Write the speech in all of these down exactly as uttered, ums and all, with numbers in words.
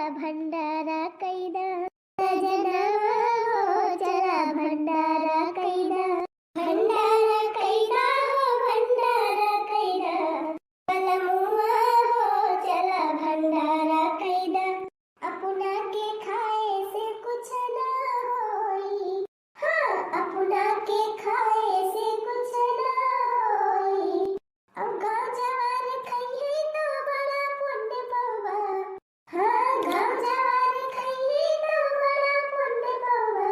भंडारा कइदा, सजनवा हो चला भंडारा कइदा, भंडारा कइदा हो भंडारा कइदा, बलमुआ हो चला भंडारा कइदा। अपना के खाए से कुछ ना होई, हाँ, अपना के खाए से कुछ ना होई। अब गाँव जवार खइहे तो बड़ा पुण्य पउबा। हाँ, गाँव जवार खइहे तो बड़ा पुण्य पउबा।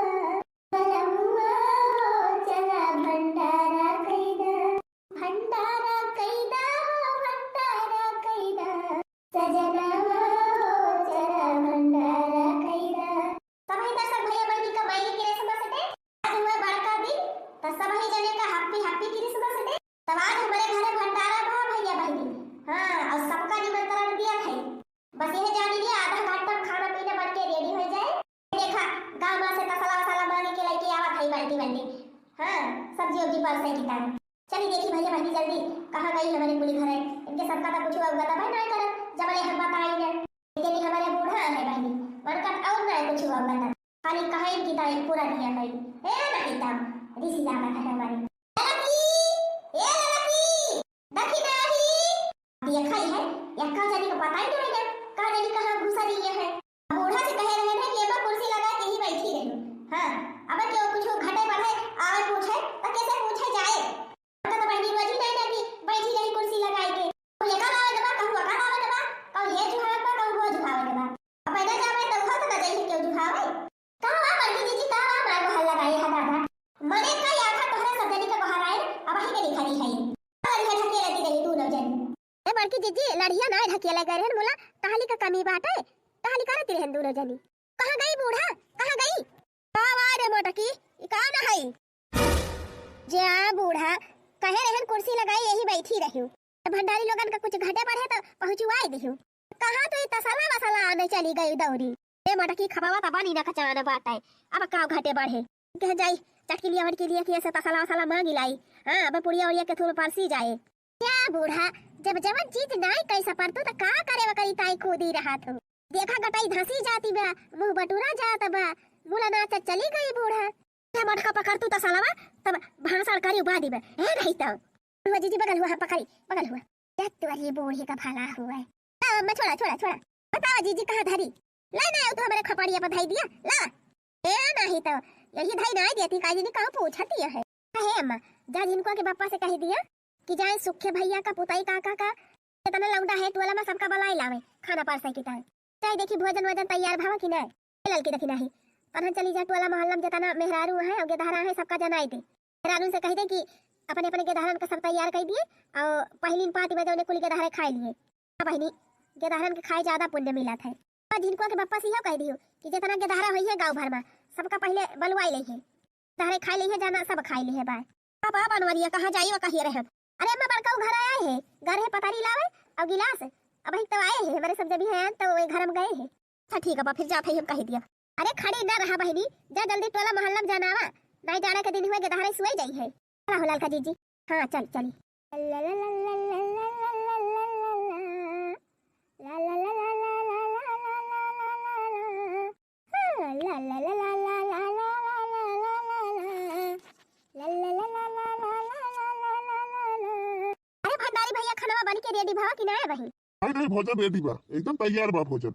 बलमुआ हो चला भंडारा कइदा, भंडारा कइदा हो भंडारा कइदा। सजनवा हो चला भंडारा कइदा। सबही दर्शक भइया बहिनी का मैली Christmas Day। आज हुआ बड़का दिन, त सबही जने का happy happy Christmas Day। तब आज हमरे घरे भंडारा भा भइया बहिनी, हाँ, अउर सबका निमंत्रण दिया है। बस यह जानी लिया, आधा घंटा में खाना पीना बन के ready होइ जाए। देखा, गाँव में से तसला वसला मांगे के लइके आवत है बल्टी बल्टी, हाँ, सब्जी उब्जी परसे की ताई। चली देखी भइया बहिनी जल्दी, कहाँ गई हमरे कुली घरे? इनके सबका तो कुछ अवगत भाई ना करत, जबले हम बताई न। लेकिन ये हमरे बूढ़ा है बहिनी, वनका अउर ना कुछ अवगत। खाली कहे की ताई पूरा दिया है। ए नहीं तो, रिसी जाता है हमारी। ललकी, ए ललकी, दखिनाही। देखा ही है, यक्का जानी का पता ही नहीं है, कहाँ जानी कहाँ घुसा रही है। बूढ़ा से कहे रहे थे कि एमा कुर्सी लगा के ही बैठी रही। हाँ, अब केहू कुछ घटे बढ़े, आवे पूछे, त कैसे पूछे जाए? तो, तो बहिनी रोज ही नहीं ना कि बैठी रही कुर्सी लगाई के। कहूँ एका लावे के बा, कहूँ ओका लावे के बा, कहूँ ये जुहावे के बा, कहूँ वो जुहावे के बा। अब पैदा जावे तो उहो तो ना जाई केहू जुहावे। का बा बड़की जीजी, का बा मार बहल लगाई है दादा? मने का या था तोहरा सब जनी के बाहर आए, अब ही के लिखा दी है। लड़िया ढकेलती रही दोनों जनी। ए बड़की जीजी, लड़िया ना ढकेले गए रहन, बोला, टहली का कमी बाटे, टहली करती रहन दोनों जनी। कहाँ गई बूढ़ा, कहाँ गई? का बा रे मोटकी, ई का ना है? जा बूढ़ा, कहे रहन कुर्सी लगाई, यही बैठी रही। त भंडारी लोगन का कुछ घटे बढ़े त पहुँचवाई दिहू। कहाँ तो ई तसला वसला आने चली गई दौरी। ए मोटकी, खबावा त बानी ना कचान बाटे, अब का घटे बढ़े? कह जाई, चटकी लिया वटकी लिया कि ऐसे तसला वसला मांगी लाई। हाँ, अब पुड़िया उड़िया के थोड़ा परसी जाए। क्या बूढ़ा, जब जवन चीज नाई कैसा परतो त का करे वकरी ताई कूदी रहा तू। देखा गटाई धसी जाती बा, मुँह बटुरा जात बा, मुला नाचत चली गई बूढ़ा। ए मोटका पकड़ तू तसलवा, तब भाषण करी उबादी बा। ए नहीं तो। बुढ़वा जीजी बगल हुआ है, पकड़ी, बगल हुआ। ए तोरी बूढ़ी का भला हुआ है। ला अम्मा, छोड़ा, छोड़ा, छोड़ा। बतावा जीजी कहाँ धरी? ला ना, तू हमरे खपड़िया पर धई दिया, ला। ए नहीं तो, यही धई ना देती, का जीजी कहूँ पूछती है। कहे अम्मा, जा जिनको के बप्पा से कही दिया कि जाए सुखे भइया का पुताई काका का, जितना लौंडा है टोला में सबका बलाई लावे, खाना परसे की ताई। चाहे देखी भोजन वोजन तैयार भावा कि नाय। ए ललकी देखी नाही, तनहन चली जा टोला मोहल्ला में जितना मेहरारू है और गेदहरा है सबका जनाई दे। मेहरारू से कही दे कि अपने अपने गेदहरन का सब तैयार कर दिए और पहली पाँच बजे उन्हें कुल गेदहरे खाए लिए। हाँ बहिनी, गेदहरन के खाए ज्यादा पुण्य मिलत है। और जिनको के बप्पा से इहो कह दियो कि जितना गेदहरा होई है गाँव भर में, सबका पहले बलवाई ले है। तहरे खाई ली है जाना, सब खाई ली है बाय। अब आप अनवरिया कहाँ जाई, वो कहिए रहे। अरे अम्मा, बड़का घर आए है, घर है पतारी लावे और गिलास। अब ही तो आए है, हमारे सब जब ही हैं तो वे घर में गए है। अच्छा ठीक है बा, फिर जात है हम कह दिया। अरे खड़ी ना रहा बहिनी, जा जल्दी टोला मोहल्ला में जनावा, नहीं जाने के दिन हुए गेदहरे सुए जाई है। चला हो ललका जीजी, हाँ चल चली। अरे भंडारी भइया, खानवा बन के ready भवा कि नाय बहिन? नहीं, नहीं, भोजन ready बा, एकदम तैयार बा भोजन।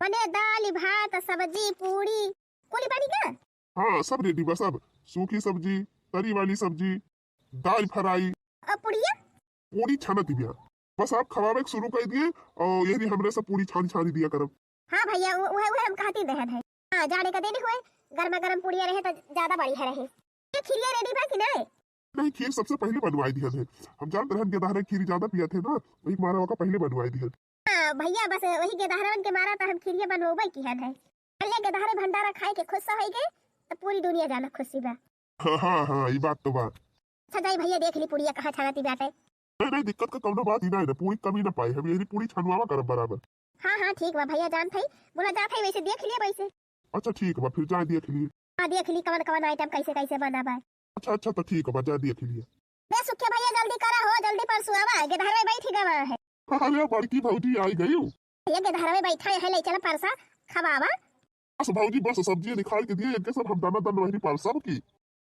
मने दाल, भात, सब्जी, पूड़ी, कुली बनी का? हाँ, सब ready बा, सब। सूखी सब्जी, तरी वाली सब्जी, दाल fry। और पुड़िया? पूड़ी छानत बिया। बस आप खवावे के शुरू कर दिए और यही हमरे सब पूड़ी छानी छानी दिया करब। हाँ भइया, उ-, उहे, उहे हम कहती रहन है। हाँ, जाड़े का दिन हुए, गर्मा गर्म पुड़िया रहे तो ज्यादा बढ़िया रहे। ये खिरिया ready बा कि नाय? नहीं, खीर सबसे पहले बनवाई दिहन है। हम जानत रहन गेदहरे खीर ज्यादा पियत है ना, वही मारा ओका पहले बनवाई दिहन। हाँ भइया, बस वही गेदहरवन के मारा तो हम खिरिया बनवाबे किहन है। पहले गेदहरे भंडारा खाए के खुश होई गए, तो पूरी दुनिया जाना खुशी बा। हाँ, हाँ, हाँ, ई बात तो बा। अच्छा जाई भइया, देख ली पुड़िया कहाँ छानती बाटे। नहीं, नहीं, दिक्कत का कौनो बात ही नहीं है, पूरी कमी ना पाए, हम यही पूरी छनवावा करब बराबर। हाँ, हाँ, ठीक बा भइया, जान थई, बोला जात है वैसे देख लिए वैसे। अच्छा ठीक बा, फिर जाए देख लिए। हाँ, देख ली कवन कवन item कैसे कैसे बना बा। अच्छा, अच्छा, तो ठीक बा, जाए देख लिए। बे सुखे भइया, जल्दी करा हो, जल्दी परसुआवा, गेदहरवे बैठ गवा है। अरे बड़की भौजी आई गई। ये गेदहरवे बैठा है, ले चला परसा खवावा। बस भौजी, बस सब्जी निकाल के दिए, एक सब हम दाना दन रही परसा की।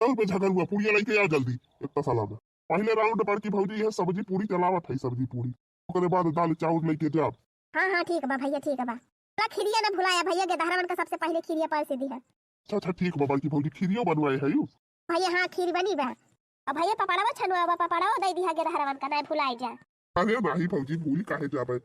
चल बे झगरुआ, पुड़िया लेके आ जल्दी, एक तसला में। पहले राउंड पर की भौजी, यह सब्जी पूरी चलावत है, सब्जी पूरी। ओकरे बाद दाल चाउर लेके जाब। हाँ, हाँ, ठीक बा भैया, ठीक बा। ला खीरिया ना भुलाया भैया, गेदहरवन का सबसे पहले खीरिया परस दिहा। अच्छा, अच्छा, ठीक बा बड़की भौजी, खीरियो बनवाए है यू। भैया, हाँ, खीर बनी बा। अब भैया, पपड़वा छनुआ बा, पपड़वा दे दिहा गेदहरवन का, ना भुलाए जा। अरे नाही भौजी, भूल काहे जाबे?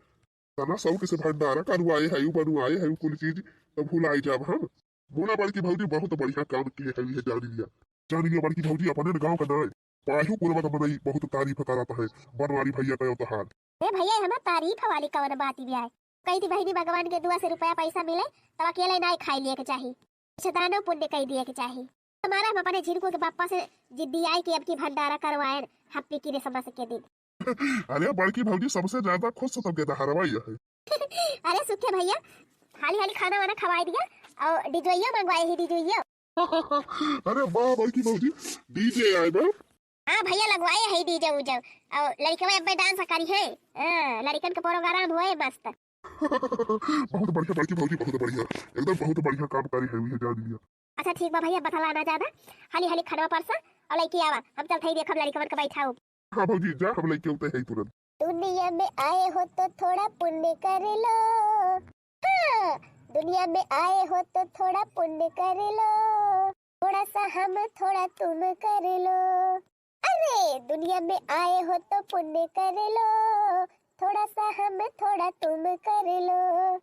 तना शौक से भंडारा करवाए है यू, बनवाए है यू कुल चीज, तो भुलाए जाब हम। बोला बड़की भौजी, बहुत बढ़िया काम किए है, ये जान लिया। जान लिया बड़की भौजी, अपने न गाँव का नाय, पायू कुलवा का मनई बहुत तारीफ करत है, बनवारी भैया का तोहार। ए भैया, हमार तारीफ वाली कवन बात भी आए? कही थी बहिनी, भगवान के दुआ से रुपया पैसा मिले, तब अकेले नाय खाई लिए के चाही, कुछ दानो पुण्य कही दिए के चाही। हमारा हम अपने झिनको के पापा से जिद्दी आई कि अब की भंडारा करवाएन, हैप्पी क्रिसमस के दिन। अरे बड़की भौजी, सबसे ज्यादा खुश तो गेदहरवा ही है। अरे सुखे भैया, हाली हाली खाना वाना खवाई दिया और डीजोइया मंगवाए ही, डीजोइया। अरे वाह बड़की भौजी, डीजे आए बा। हाँ भैया, लगवाए है डीजे उजे और लड़कवा अब डांस करी है। हाँ, लड़कन के प्रोग्राम हुए मस्त। बहुत बढ़िया बड़की भौजी, बहुत बढ़िया, एकदम बहुत बढ़िया काम करी है, ये जान लिया। अच्छा ठीक बा भैया, बतला ना ज्यादा, हाली हाली खाना परसा और लेके आवा, हम चलते ही देखब लड़कवन के बैठाऊ। हाँ भौजी, जा, हम लेके होते हैं तुरंत। दुनिया में आए हो तो थोड़ा पुण्य कर लो। हाँ, दुनिया में आए हो तो थोड़ा पुण्य कर लो, थोड़ा सा हम थोड़ा तुम कर लो। अरे दुनिया में आए हो तो पुण्य कर लो, थोड़ा सा हम थोड़ा तुम कर लो।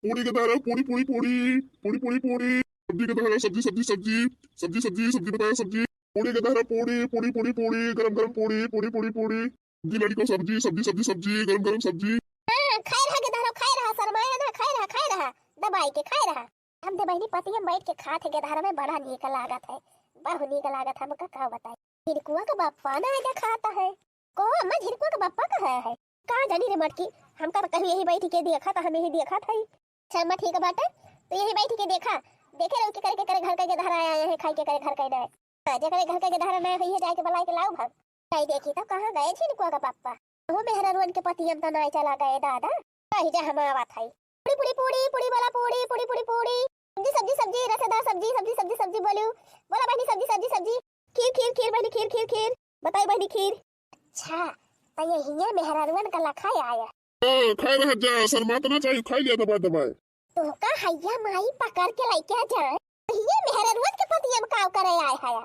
पूरी के तरह पूरी, पूरी, पूरी, पूरी, पूरी, पूरी। सब्जी के तरह सब्जी, सब्जी, सब्जी, सब्जी, सब्जी, सब्जी बताया सब्जी। पूरी के तरह पूरी, पूरी, पूरी, पूरी, गरम, गरम पूरी, पूरी, पूरी, पूरी। सब्जी लड़को सब्जी, सब्जी, सब्जी, सब्जी, गरम, गरम सब्जी। हाँ, खाए रहा के तरह खाए रहा, शर्माए ना, खाए रहा, खाए रहा, दबाई के खाए रहा। हम दे बहिनी पतिया बैठ के खात है, गेदहरवा में बड़ा नीक लागत है, बहुत नीक लागत है, हमका का बताई। झिनकुआ का बापा ना आजा खाता है। को अम्मा, झिनकुआ का बापा कहाँ है? का जानी रे मटकी, हमका तो कहीं यही बैठ के देखा था, हम यही देखा था। अच्छा अम्मा ठीक बाटे, तो यही बैठ के देखा, देखे रहो के करे, के करे घर का गेदहरा आया है, खाई के करे घर का ना है। हाँ, जेकरे घर का गेदहरा ना है, ये जाके बुलाए के लाओ भाग। जाई देखी तो कहाँ गए झिनकुआ का पापा। वो मेहररुअन के पतियन तो नाय चला गए दादा। कही जा हम आवत हई। पूड़ी, पूड़ी, पूड़ी, पूड़ी वाला पूड़ी, पूड़ी, पूड़ी, पूड़ी। सब्जी, सब्जी, सब्जी, रसेदार सब्जी, सब्जी, सब्जी, सब्जी बोलू। बोला बहिनी सब्जी, सब्जी, सब्जी। खीर, खीर, खीर बहिनी, खीर, खीर, खीर। बताई बहिनी खीर। अच्छा, तो ये हिया मेहररुअन का लखा आया। हाँ, खाए रह जा, शर्मात ना चाहिए, खाई लिया दबाए दबाए। तो का हैया माई पकड़ के लेके आ जाए। ये मेहररुअन के पतिया में काव करे आए हया?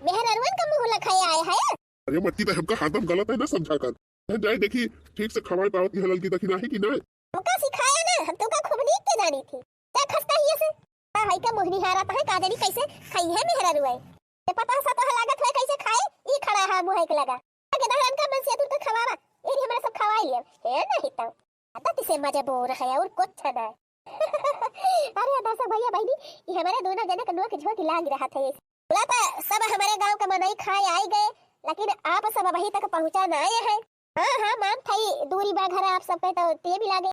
मेहररुअन का मुंह लखाए आए हया? अरे मटकी, तो हमका हरदम गलत है ना समझा कर। है जाए देखी, ठीक से खवाए पावत की हलल की दखिना है कि ना? हमका सिखाया ना, हम तो का खूब नीक के जानी थी। क्या खस्ता हिये से? का है का मुंह निहारा, तो है का जानी कैसे खाई है मेहररुआ। ते पता सा तो लागत है कैसे खाए, ई खड़ा है मुंह के लगा। आगे दहरन का मन से तू तो खवावा, ये हमरा सब खवाई लिया। है नहीं तो। आदत से मजबूर है और कुछ ना। अरे दर्शक भैया बहिनी, ये हमारे दोनों जने के नोक झोंक लाग रहा था। बोला था सब हमारे गांव के मनई खाए आई गए, लेकिन आप सब अभी तक पहुंचा ना आए हैं। हाँ, हाँ, मान थई दूरी बा घर आप सबके, तो ते भी लागे।